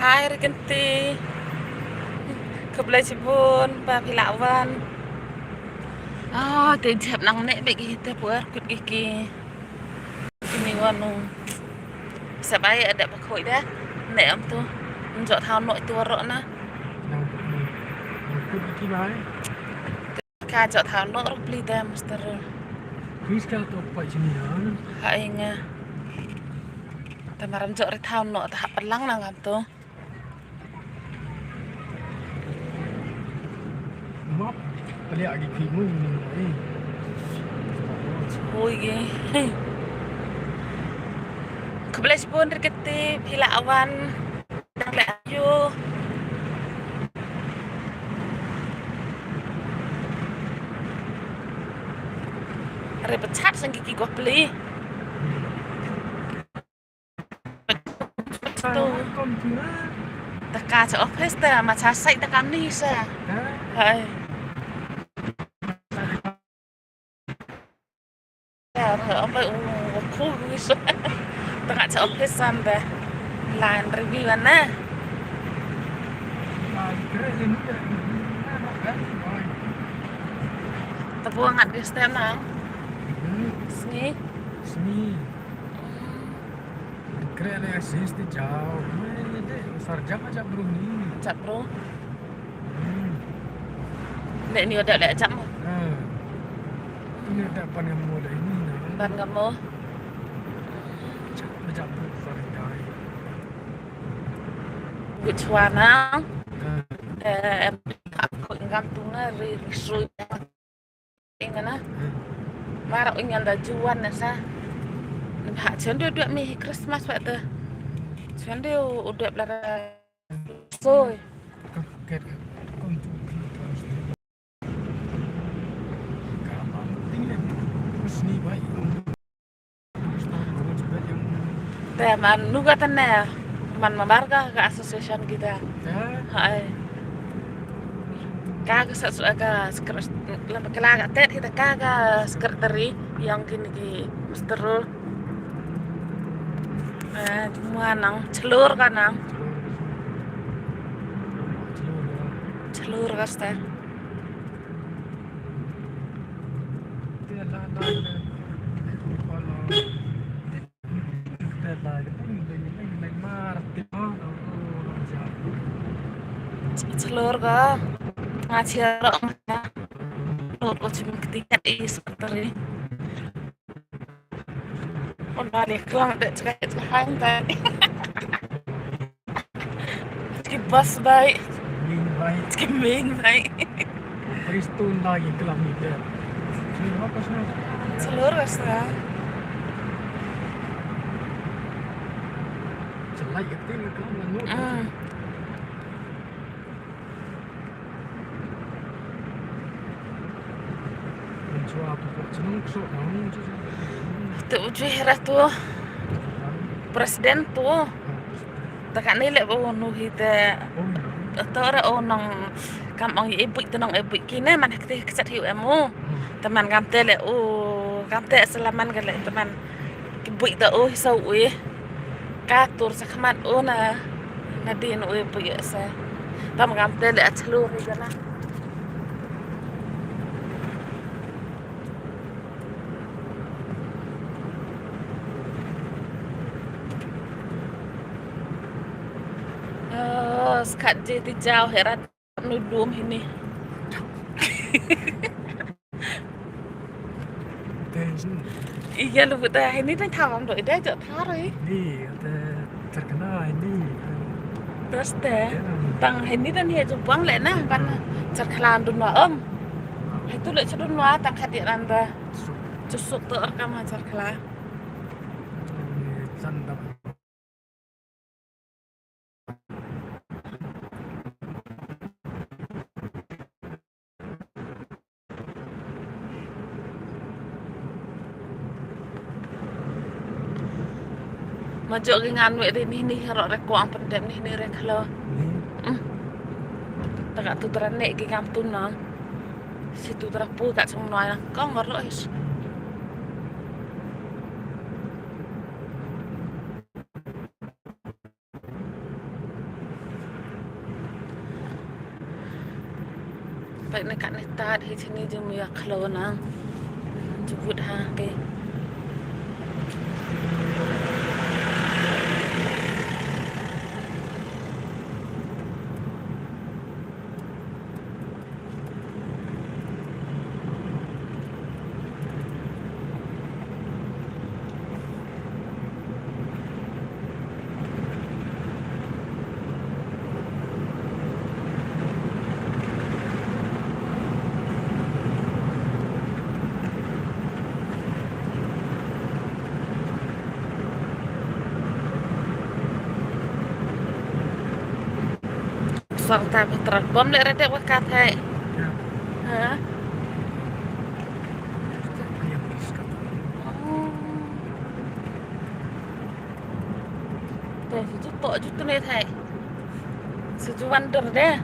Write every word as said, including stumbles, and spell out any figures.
Hai Rikenti. Khublei shibun ba phi la wan. Ah, te jep nang ne beki te puar kut ki ki. Kini wanu. Sa bai ada ba khoi da. Ne am tu. Njo thau no tu ro na. Nang kut ki bai. Ka jot thau no ro pli da muster. Please ka to pa jini ya. Ha inga. Te maram jot ri thau no ta hap lang nang am tu. Map pali agi ki mu ni. Hui ge. Khublei shibun Rikenti phi la wan. Dang leh ayu. Are pachat sang ki ki gopli. Tu. Taka cha office ta ma cha sai taka ni sa. Hai. Ong bai u khu wis. Tengah cha office san da. Lan review an na. Tabo ngat di stem na. Sngi. Sngi. Kre le sis ti jao. Mai de sar jam aja bro ni. Jap bro. Hmm. Leh ni udah leh jam. Ah. Ini udah pan kamu udah ini nah. Pan kamu. Jap aja bro sar jai. Which one now? Ah. Eh, em, aku ingat tu na ri ri sui. Ing na. Hmm. Mar u nyan da juan na sa. Ba chen de dua mi Christmas wa te. Chen de u dua bla soi. Ka ket ka. Kom tu ki ka. Ka ma ting le. Sni bai. Te man nu ka tane man mamar ka ka association kita. Hai. Ka ka sa su ka sekret lama kela ka tet kita ka ka secretary yang kini ki musterul. Eh, mua nang chelur ka nang. Chelur ka sta. Chlur ka. Nga chiar ong na. Lor ko chim kti kat i secretary. Unda ni klang de chkai chkai tai. Ki bus bai. Main bai. Ki main bai. Pristun lagi kilometer. Chlur ka sa. Chelai ka tin ka manu. Mm. Tu uji hera tu. President tu. Taka ni le bo nu hi te. To ra o nong kam ong i bui te nong i bui kine man hak te kachat hi em u. Teman kam te le u kam te selaman ka le teman ki bui te u hi sau u i. Ka tur sa khmat u na na din u i bui sa. Tam kam te le a chlur hi kana. Oh, skat je ti jao herat nu dum hini. Iya lu buta hini dan thawam do ida jo thari. Ni te terkena ini. Terus te tang hini dan hi jo buang le na ban terkena dun wa om. Hai tu le chudun wa tang khadik randa. Chusuk tu rekam terkena. Ma jok ki ngan wek ri ni ni ro re kwang pendem ni ni re khlo. Hmm. Taka tu tra ne ki ngam tu na. Si tu tra pu ka chung noi na kong ro is. Kat ne kat ne tad hi chini jum ya khlo na. Jubut ha ke. Song ta patrat bom le redek wakat hai. Ha? Oh. Te, juto, juto ne thai. Seju wonder deh.